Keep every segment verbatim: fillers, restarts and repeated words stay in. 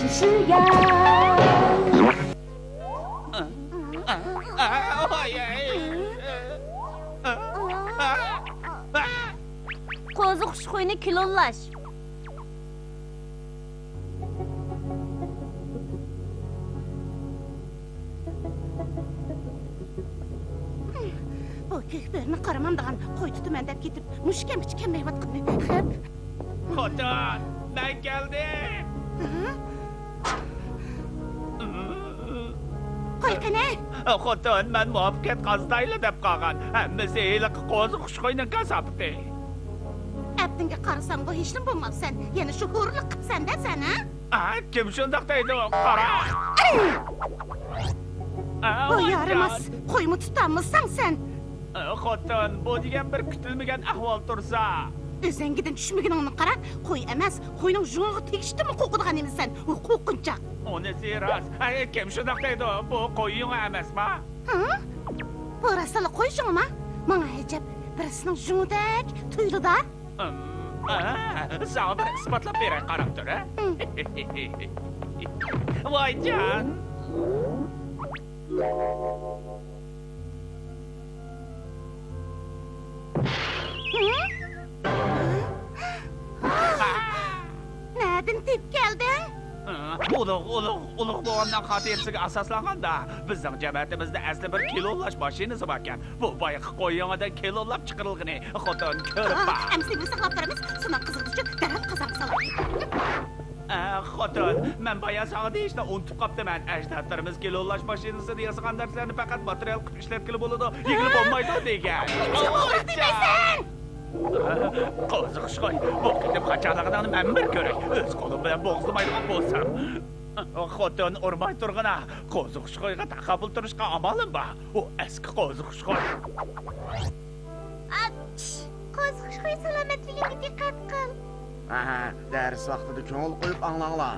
是呀。 قوزۇق ئۇچقۇينى كلونلاش. بۇ كۆك بۆرىنى قارىمامدىغان قوي تۇتىمەن دەپ كېتىپ، مۇشۇ كەمگىچە كەلمەيۋاتقىنى خەپ. خوتۇن، مەن كەلدىم. ھە؟ قوي قېنى؟ خوتۇن، مەن مۇۋەپپەقىيەت قازىنايلا دەپ قالغان. ھەممىسى ھېلىقى قوزۇق ئۇچقۇينىڭ كاساپىتى. ئەپتىڭگە قارىسامغۇ ھېچنېمە بولماپسەن. يەنە شۇ ھۇرۇنلۇق قىپسەن-دە سەن، ھە؟ ئا، كىم شۇنداق دەيدۇ؟ قارا. ئا، بۇ ۋايجان. يارىماس، قويمۇ تۇتالمىساڭ سەن. ئا، خوتۇن، بۇ دېگەن بىر كۈتۈلمىگەن ئەھۋال تۇرسا. ئۆزەڭگىدىن چۈشمىگىنىڭنى قارا، قوي ئەمەس، قوينىڭ جۇڭىغا تېگىشتىنمۇ قورقىدىغان ئىمىسەن، ۋۇ قورقۇنچاق. ئۇنىسى راست. ئەي، كىم شۇنداق دەيدۇ؟ بۇ قوي يۇڭى ئەمەسما؟ ھە؟ بۇ راستلا قوي جۇڭىما؟ ماڭا ئەجەب، بىرسىنىڭ جۇڭىدەك تۇيۇلىدۇ. ئىم، ئە، ساڭا بىر ئىسپاتلاپ بېرەي، قاراپ تۇر، ھە؟ ھىم. ۋايجان! ھىم؟ نەدىن تېپىپ كەلدىڭ؟ ئۇلۇغ، ئۇلۇغ، ئۇلۇغ بوۋامنىڭ خاتىرىسىگە ئاساسلانغاندا، بىزنىڭ جەمەتىمىزدە ئەسلى بىر كلونلاش ماشىنىسى باركەن. بۇ بايىقى قوي يۇڭىدىن كلونلاپ چىقىرىلغىنى. خوتۇن، كۆرۈپ باق. ئەمىسە نېمە ساقلاپ تۇرىمىز؟ سۇناق قىزىقىدىچۇ، دەرھال قازانغا سالايلى. ئە، خوتۇن، مەن بايا ساڭا دېيىشنى ئۇنتۇپ قاپتىمەن. ئەجدادلىرىمىز كلونلاش ماشىنىسىدا ياسىغان نەرسىلەرنى پەقەت ماتېرىيال قىلىپ ئىشلەتكىلى بولىدۇ، يېگىلى بولمايدۇ دېگەن. نېمىشقا ئۇنداق دېمەيسەن؟ قوزۇق ئۇچقۇي، بۇ قېتىم قاچانلىقىنىڭنى مەن بىر كۆرەي. ئۆز قولۇم بىلەن بوغۇزلىمايدىغان بولسام. خوتۇن، ئۇرماي تۇرغىنا. قوزۇق ئۇچقۇيغا تاقابىل تۇرۇشقا ئامالىم بار. ئۇ ئەسكى قوزۇق ئۇچقۇي. ئاچ! قوزۇق ئۇچقۇي، سالامەتلىكىڭگە دىققەت قىل. ئەھە، دەرس ۋاقتىدا كۆڭۈل قويۇپ ئاڭلاڭلار.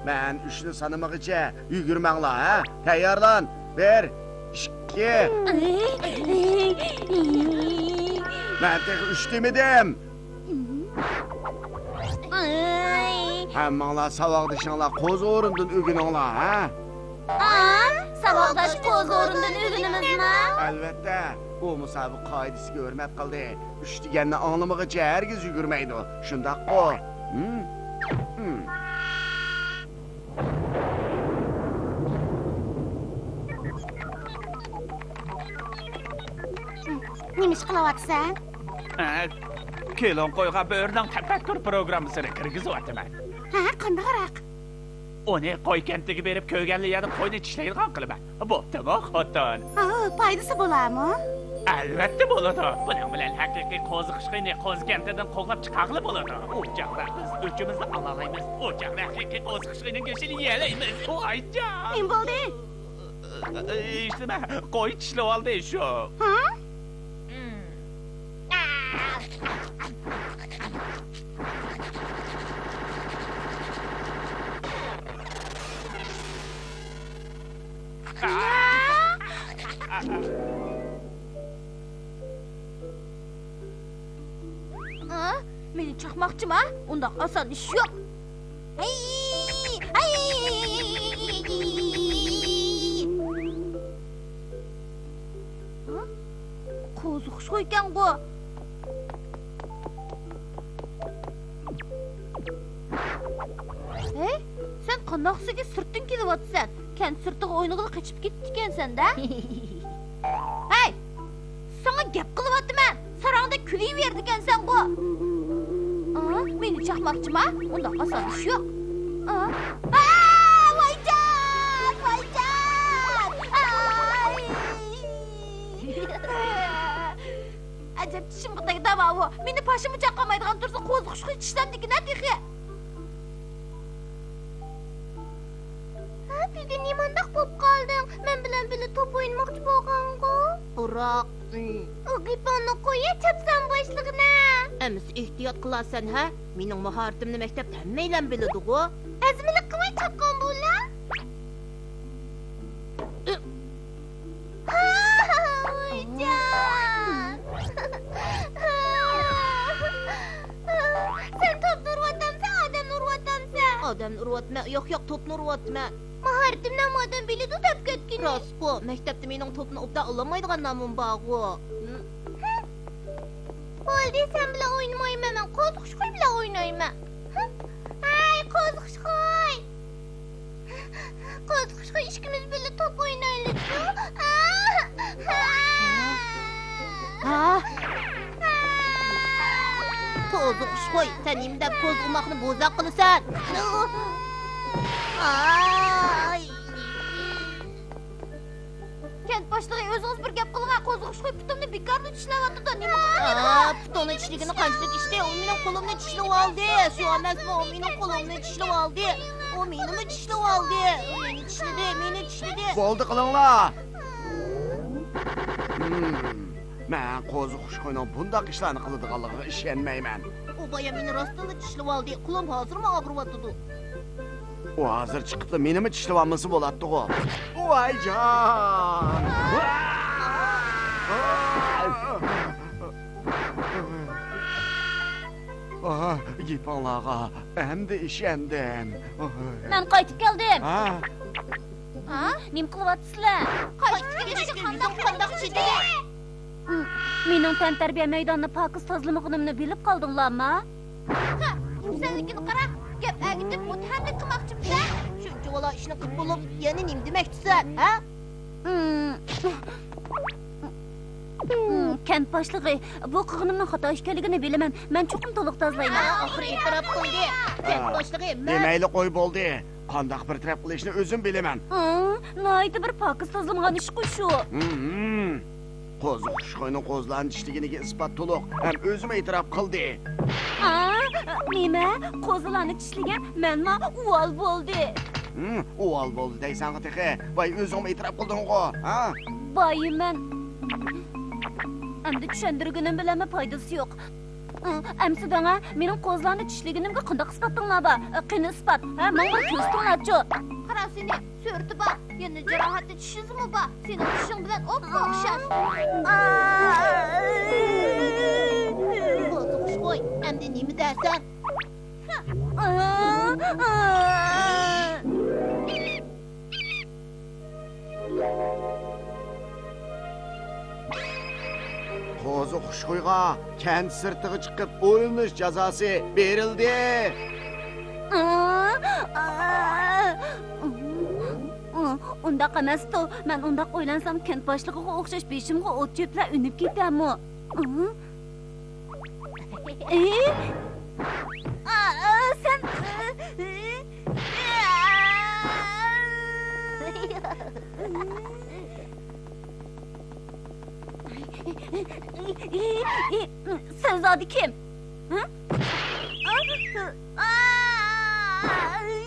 مەن ئۈچنى سانىمىغىچە يۈگۈرمەڭلار، ھە؟ تەييارلان. بىر، ئىككى. مەن تېخى ئۈچ دېمىدىم. ھەممىڭلار ساۋاقدىشىڭلار قوز ئورنىدىن ئۆگىنىڭلار، ھە؟ ئا، ساۋاقداش قوز ئورنىدىن ئۆگىنىمىزما؟ ئەلۋەتتە، ئۇ مۇسابىقە قائىدىسىگە ھۆرمەت قىلدى. ئۈچ دېگەننى ئاڭلىمىغۇچە ھەرگىز يۈگۈرمەيدۇ. شۇنداققۇ؟ ھىم؟ ھىم. نېمە ئىش قىلىۋاتىسەن؟ ھە، كلون قويغا بۆرىنىڭ تەپەككۇر پروگراممىسىنى كىرگۈزۈۋاتىمەن. ھە، قانداقراق؟ ئۇنى قوي كەنتىگە بېرىپ كۆرگەنلا يەردە قوينى چىشلەيدىغان قىلىمەن. بوپتۇمۇ، خوتۇن؟ ھا، پايدىسى بولارمۇ؟ ئەلۋەتتە بولىدۇ. بۇنىڭ بىلەن ھەقىقىي قوزۇق ئۇچقۇينى قوز كەنتىدىن قوغلاپ چىقارغىلى بولىدۇ. ئۇ چاغدا بىز ئۆچىمىزنى ئالالايمىز. ئۇ چاغدا ھەقىقىي قوزۇق ئۇچقۇينىڭ گۆشىنى يېيەلەيمىز. ۋايجان! نېمە بولدى؟ ھېچنېمە، قوي چىشلىۋالدى شۇ. ھا؟ ھا؟ مېنى چاقماقچىما؟ ئۇنداق ئاسان ئىش يوق. ھەي! ھەي! ھا؟ قوزۇق ئۇچقۇيكەنغۇ. ھەي، سەن قانداقسىگە سىرتتىن كېلىۋاتىسەن؟ كەنت سىرتىغا ئوينىغىلى قېچىپ كېتىپتىكەنسەن-دە. ھەي! ساڭا گەپ قىلىۋاتىمەن، ساراڭدەك كۈلۈۋېرىدىكەنسەنغۇ. ئا، مېنى چاقماقچىما؟ ئۇنداق ئاسان ئىش يوق. ئا، ئا، ۋايجان، ۋايجان! ئاي! ئەجەب چىشىمغا تەگدى-ھاۋۇ. مېنى پاشىمۇ چاقالمايدىغان تۇرسا، قوزۇق ئۇچقۇي چىشلامدىكىن-ھە تېخى. ھە، بۈگۈن نېمانداق بولۇپ قالدىڭ؟ مەن بىلەن بىللە توپ ئوينىماقچى بولغانغۇ؟ ئۇراق. ئۇ گېپىڭنى قويۇپ، چاپسان باشلىغىنە. ئەمىسە ئېھتىيات قىلارسەن، ھە؟ مېنىڭ ماھارىتىمنى مەكتەپتە ھەممەيلەن بىلىدىغۇ. ئەزمىلىك قىلماي چاققان بولا. ھايجان! سەن توپنى ئۇرۇۋاتامسەن، ئادەمنى ئۇرۇۋاتامسەن؟ ئادەمنى ئۇرۇۋاتىمەن، ياق، ياق، توپنى ئۇرۇۋاتىمەن. ماھارىتىمنى ھەممە ئادەم بىلىدۇ دەپ كەتكىنى. راستقۇ، مەكتەپتە مېنىڭ توپنى ئوبدان ئالالمايدىغان نامىم بارغۇ. بولدى، سەن بىلەن ئوينىمايمەن، مەن قوزۇقۇشقۇي بىلەن ئوينايمەن. ھەي، قوزۇقۇشقۇي! قوزۇقۇشقۇي، ئىككىمىز بىللە توپ ئوينايلىچۇ. ھا؟ قوزۇقۇشقۇي، سەن نېمە دەپ قوزغىماقنى بوزەك قىلىسەن؟ ئاي! كەنت باشلىقى، ئۆزىڭىز بىر گەپ قىلغان، قوزغىشقۇي پۇتۇمنى بىكاردا چىشلەۋاتىدۇ، نېمە قىلىدۇ؟ ئا، پۇتۇڭنى چىشلىگىنى قانچىلىك ئىشتى؟ ئۇ مېنىڭ قولۇمنى چىشلىۋالدى. شۇ ئەمەسمۇ، ئۇ مېنىڭ قولۇمنى چىشلىۋالدى. ئۇ مېنىمۇ چىشلىۋالدى. مېنى چىشلىدى، مېنى چىشلىدى. بولدى قىلىڭلار. ھىم، مەن قوزۇقۇشقۇينىڭ بۇنداق ئىشلارنى قىلىدىغانلىقىغا ئىشەنمەيمەن. ئۇ بايا مېنى راستتىنلا چىشلىۋالدى. قولۇم ھازىرمۇ ئاغرىۋاتىدۇ. ئۇ ھازىر چىقىپلا مېنىمۇ چىشلىۋالمىسا بولاتتىغۇ. ۋايجان! ئاھ، گېپىڭلارغا ئەمدى ئىشەندىم. مەن قايتىپ كەلدىم. ھا؟ ھا؟ نېمە قىلىۋاتىسىلەر؟ قايتىپ كەلگەن يۈزۈڭ قانداق چىدىدى؟ مېنىڭ تەنتەربىيە مەيدانىنى پاكىز تازىلىمىغىنىمنى بىلىپ قالدىڭلارمۇ؟ ھە، كىمسەنلىكىنى قارا، گەپ ئەگىتىپ مۇتتەھەملىك قىلماقچىمىسەن؟ شۇنچىۋالا ئىشنى قىلىپ بولۇپ، يەنە نېمە دېمەكچىسەن، ھە؟ كەنت باشلىقى، بۇ قىلغىنىمنىڭ خاتا ئىكەنلىكىنى بىلىمەن. مەن چوقۇم تولۇق تازىلايمەن. ئاخىرى ئېتىراپ قىلدى. كەنت باشلىقى، مەن دېمەيلى قوي، بولدى. قانداق بىر تەرەپ قىلىشنى ئۆزۈم بىلىمەن. ھە، ناھايىتى بىر پاكىز تازىلىمىغان ئىشقۇ شۇ. ھىم. قوزۇقۇشقۇينىڭ قوزىلارنى چىشلىگىنىگە ئىسپات تولۇق. ھەم ئۆزىمۇ ئېتىراپ قىلدى. ھا؟ نېمە؟ قوزىلارنى چىشلىگەن مەنما ئۇۋال بولدى. ھىم، ئۇۋال بولدى دەيسەنغۇ تېخى. ۋاي، ئۆزۈڭمۇ ئېتىراپ قىلدىڭغۇ، ھا؟ بايىمەن. ئەمدى چۈشەندۈرگىنىم بىلەنمۇ پايدىسى يوق. ئەمسە دەڭە، مېنىڭ قوزىلارنى چىشلىگىنىمگە قانداق ئىسپاتىڭلار بار؟ قېنى ئىسپات، ھە، ماڭا بىر كۆرسىتىڭلارچۇ. قارا سېنى، سۈرىتى بار، يەنە جاراھەتتە چىش ئىزىمۇ بار. سېنىڭ چىشىڭ بىلەن ئوپپا ئوخشاش. قوزۇقۇشقۇي، ئەمدى نېمە دەرسەن؟ قوزۇقۇشقۇيغا كەنت سىرتىغا چىقىپ ئويلىنىش جازاسى بېرىلدى. ئۇنداق ئەمەستۇ. مەن ئۇنداق ئويلانسام، كەنت باشلىقىغا ئوخشاش بېشىمغا ئوت چۆپلەر ئۈنۈپ كېتەرمۇ؟ ئى؟ ئا، ئا، سەن، ئى، ئى، ئى، سەن زادى كىم؟ ھە؟ ئا، ئا، ئى.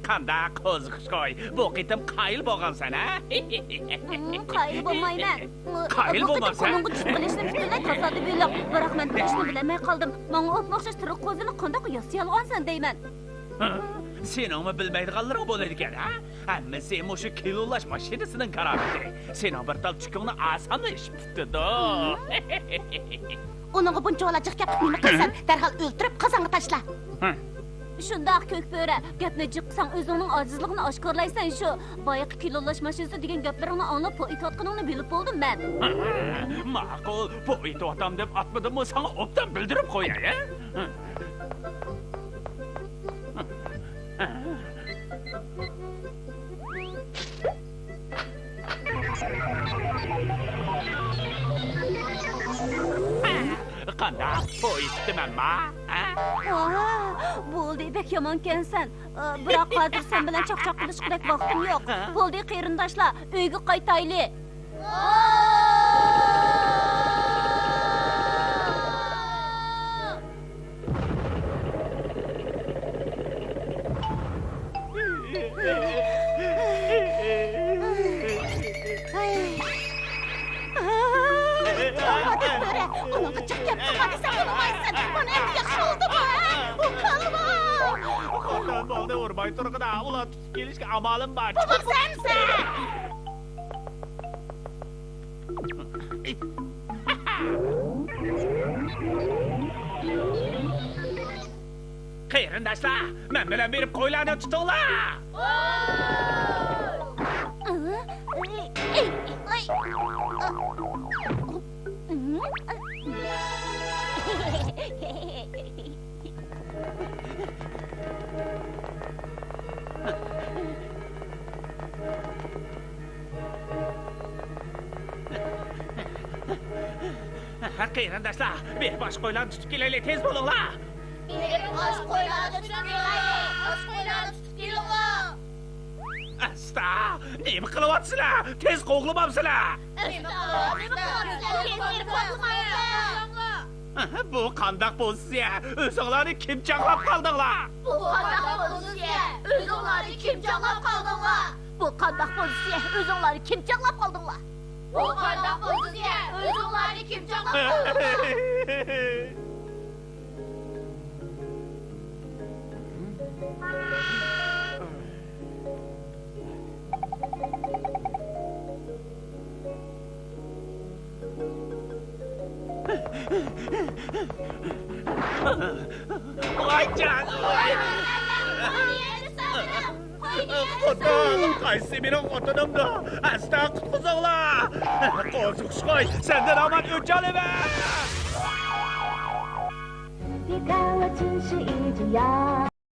قانداق قوزۇقۇشقۇي، بۇ قېتىم قايىل بولغانسەن، ھە؟ ھىم، قايىل بولمايمەن. قايىل بولمامسەن؟ بۇ قېتىم قولۇڭغا چۈشۈپ قېلىشنىڭ پۈتۈنلەي تاسادىپىيلىق. بىراق مەن بىر ئىشنى بىلەلمەي قالدىم. ماڭا ئوپمۇ ئوخشاش تىرىك قوزىنى قانداق ياسىيالىغانسەن دەيمەن. ھە؟ سېنىڭمۇ بىلمەيدىغانلىرىڭ بولىدىكەن، ھە؟ ھەممىسى مۇشۇ كىلوللاش ماشىنىسىنىڭ كارامىتى. سېنىڭ بىر تال چۈكۈڭنى ئاسانلا ئېشىپ پۈتىدۇ. ئۇنىڭغا بۇنچىۋالا جىق گەپ قىلىپ نېمە قىلىسەن؟ دەرھال ئۆلتۈرۈپ قازانغا تاشلا. ھە. شۇنداق، كۆك بۆرە، گەپنى جىق قىلساڭ، ئۆزۈڭنىڭ ئاجىزلىقىنى ئاشكارىلايسەن شۇ. بايىقى كىلوللاش ماشىنىسى دېگەن گەپلىرىڭنى ئاڭلاپ، پو ئېتىۋاتقىنىڭنى بىلىپ بولدۇم مەن. ماقۇل، پو ئېتىۋاتام دەپ ئاتمىدىممۇ، ساڭا ئوبدان بىلدۈرۈپ قوياي، ھە؟ قانداق، پو ئېتىپتىمەنما؟ ھە؟ ئاھ، بولدى، بەك يامانكەنسەن. ئا، بىراق ھازىر سەن بىلەن چاقچاق قىلىشقۇدەك ۋاقتىم يوق. ھە؟ بولدى، قېرىنداشلار، ئۆيگە قايتايلى. ئۇنىڭغا جىق گەپ قىلما دېسەم ئۇنىمايسەن. مانا ئەمدى ياخشى بولدىمۇ، ھە؟ ئۇ كالۋا! خوتۇن بولدى، ئۇرماي تۇرغىنا، ئۇلار تۇتۇپ كېلىشكە ئامالىم بار. بۇ سەنسەن! قېرىنداشلار، مەن بىلەن بېرىپ قويلارنى تۇتۇڭلار! قېرىنداشلار، بىر باش قويلارنى تۇتۇپ كېلەيلى، تېز بولۇڭلار! بىر باش قويلارنى تۇتۇپ كېلەيلى، باش قويلارنى تۇتۇپ كېلىڭلار! ئاستا! نېمە قىلىۋاتىسىلەر؟ تېز قوغلىمامسىلەر؟ ئاستا! نېمە قىلىۋاتىسىلەر؟ تېز قوغلىمامسىلەر؟ بۇ قانداق پوزىتسىيە؟ ئۆزۈڭلارنى كىم چاغلاپ قالدىڭلار؟ بۇ قانداق پوزىتسىيە؟ ئۆزۈڭلارنى كىم چاغلاپ قالدىڭلار؟ بۇ قانداق پوزىتسىيە؟ ئۆزۈڭلارنى كىم چاغلاپ قالدىڭلار؟ بۇ قانداق پوزىتسىيە؟ ئۆزۈڭلارنى كىم چاغلاپ قالدىڭلار؟ ۋايجان، ۋاي! خوتۇن، قايسى مېنىڭ خوتۇنۇمدۇ؟ ئاستا قۇتقۇزۇڭلار! قورسىقى قوي، سەندىن ھامان ئۆچ ئالىمەن!